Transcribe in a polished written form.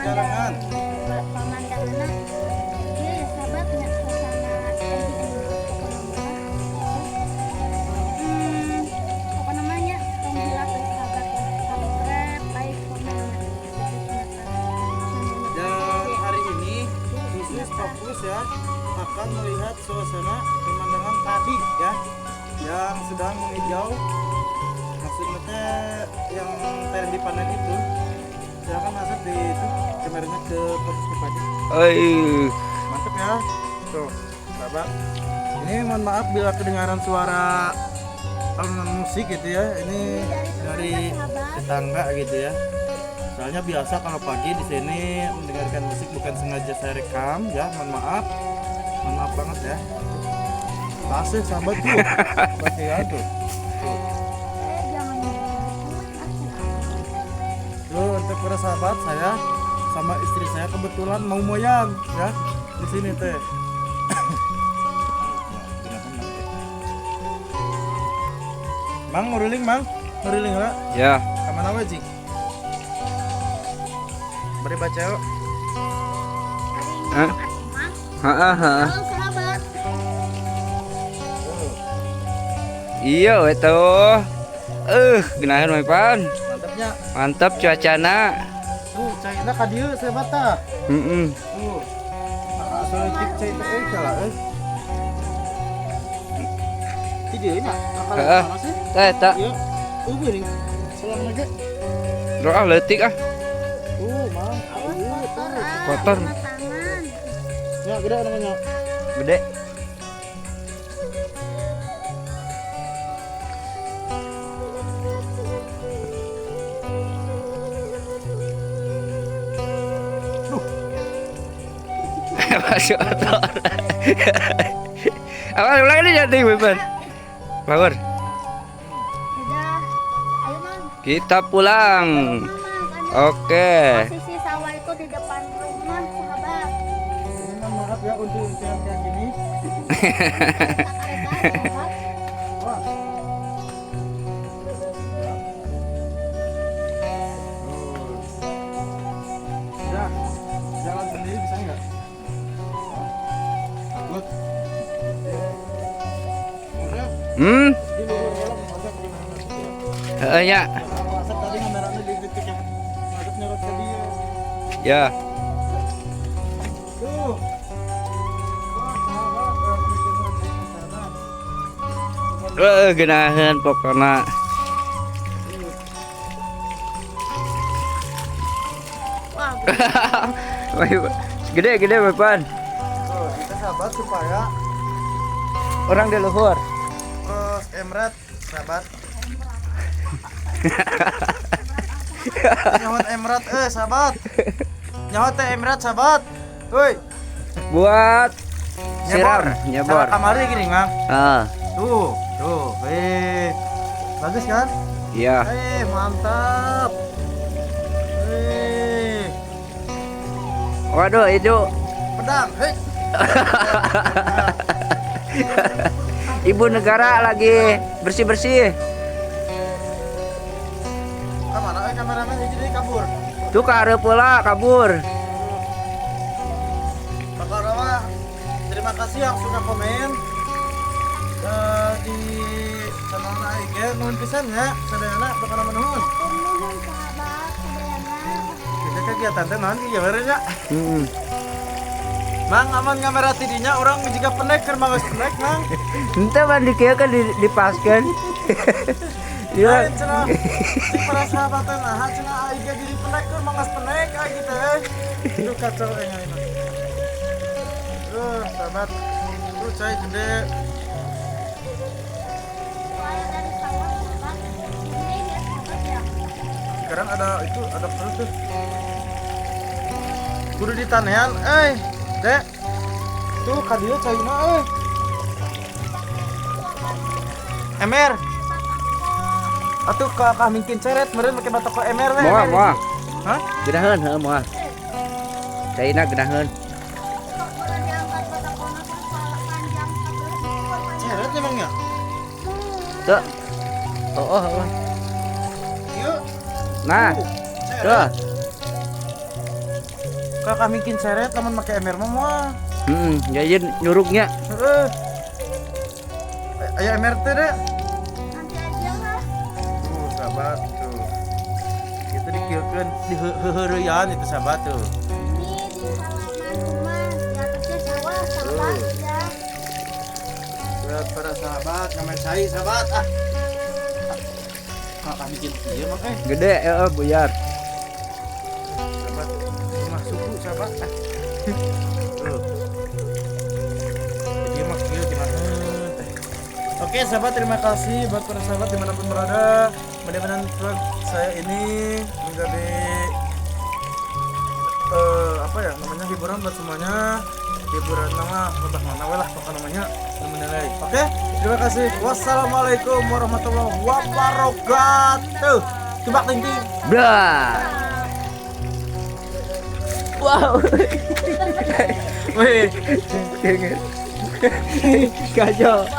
Garangan. Pemandanganna ieu ya, sahabat nya, suasana pokokna pokokna mah nya tong hilap ya, sahabat ya, subscribe, like, komen ya. Dan hari ini khusus fokus ya akan melihat suasana pemandangan padi ya yang sedang menghijau. Maksudnya teh yang telah dipanen itu. Silakan masuk di itu kameranya ke fokus ke padi. Oi. Mantap ya. Tuh, sahabat. Ini mohon maaf bila kedengaran suara alunan musik gitu ya. Ini dari tetangga gitu ya. Soalnya biasa kalau pagi di sini mendengarkan musik, bukan sengaja saya rekam ya, mohon maaf. Mohon maaf banget ya. Kasih sahabat tuh. Kasih ya tuh. Tuh. Jangan. Tuh, untuk para sahabat, saya sama istri saya kebetulan mau moyang ya di sini teh. Mang nguriling, Mang, nguriling lah. Ya. Kemana we, Cik? Beri baca yuk. Hah? Heeh, heeh. Halo, sahabat. Tuh, Iya we tuh. Geunaheun we pan. mantapnya. Mantap cuacana. Tuh, caina ka dieu sahabat tah. Heeh. Tuh. Asa leutik cai teh euy kalah euy. Ti dieu nya, kakak Heeh. mana sih? Teh eta. Ieu. Tuh geuning. Selang lagi. Doa leutik ah. Tuh, Mang. Awas kotor ah. Kotor. Kena tangan. Ya, gede namanya. Gede. Duh. Masuk kotor. Apa ulang ini jadi Beben? Bangun. Udah. Ayo, Mang. Kita pulang. Rumah, Mang. Kan Oke. posisi sawah itu di depan rumah, sahabat. Ini mohon maaf ya untuk yang kayak gini. Sahabat. Wah. Ya. Terus. Ya, jalan sendiri bisa nggak? Takut. Udah, di luhur heula masak gimana sih? Heeh nya. Masak tadi kameranya di titik yang masak nyorot ke dia. Ya. Tuh. Wah, sahabat, sahabat. Geunaheun pokona. Wah, Gede gede Bepan. Tuh, kita sahabat supaya Orang di luhur. terus emret sahabat. Nyawa emret sahabat. Nyawa teh emret sahabat. Woi, Buat siram, nyebor. Cara kamari gini, Mang. Ah, Tuh, tuh. Eh. Bagus kan? Iya. Eh, mantap. Eh, Waduh, itu pedang. Hei. Ibu negara lagi bersih-bersih. Kemana kameramen jadi kabur? Tuh ke areup pula kabur. Bapak Rawa, terima kasih yang sudah komen di channel IG, nuhun pisan ya, sadayana bakal nuhun. Nuhun, sahabat sadayana. Kita kegiatan teh naon kieu bae nya. Heeh. Mang aman kamera tidinya urang juga pendek keur mah geus pendek, Mang. Henteu mah di kieu kan dipaskeun. Iya. Lain cenah. Si para sahabat teh nah cenah IG jadi pendek keur mah geus pendek ah gitu eh. Duh, kacau eh ini. Tuh, sahabat. Tuh cai gede. Air dari sawah, sahabat. Ini ya, sahabat ya. Sekarang ada itu ada terus tuh. Kudu ditanean eh. Dek. Tuh ka dieu caina euy. Emer. Atuh ka ka mungkin ceret meureun make batoko emer we. Moal, moal. Hah? Geunaheun heuh moal. Caina geunaheun. Kalau diangkat batakona terus panjang Ceret emangnya? Tuh. Oh, oh, oh. Ieu. Nah, Tuh, tuh. ceret. Kakak mungkin seret lamun make ember mah moal. Heeh, ya ieu nyuruknya. Heeh. Aya ember teh deh. Nanti aja lah. Tuh, sahabat tuh. Itu dikieukeun di heuheureyan itu sahabat tuh. Ini di halaman rumah, di atasnya sawah, sahabat ya. Buat para sahabat, ngamen cai sahabat ah. Kakak bikin ieu mah eh. Gede heeh buyar. Sahabat, rumah suku sahabat ah. Tuh. Jadi mah kieu gimana teh. Oke sahabat, terima kasih buat para sahabat dimanapun berada. Mudah-mudahan vlog saya ini menjadi apa ya namanya, hiburan buat semuanya. Hiburan nama entah mana we lah pokoknya namanya yang menilai. Oke, terima kasih. Wassalamualaikum warahmatullahi wabarakatuh. Coba ting ting. Blah. Wow. Wih. Kacau.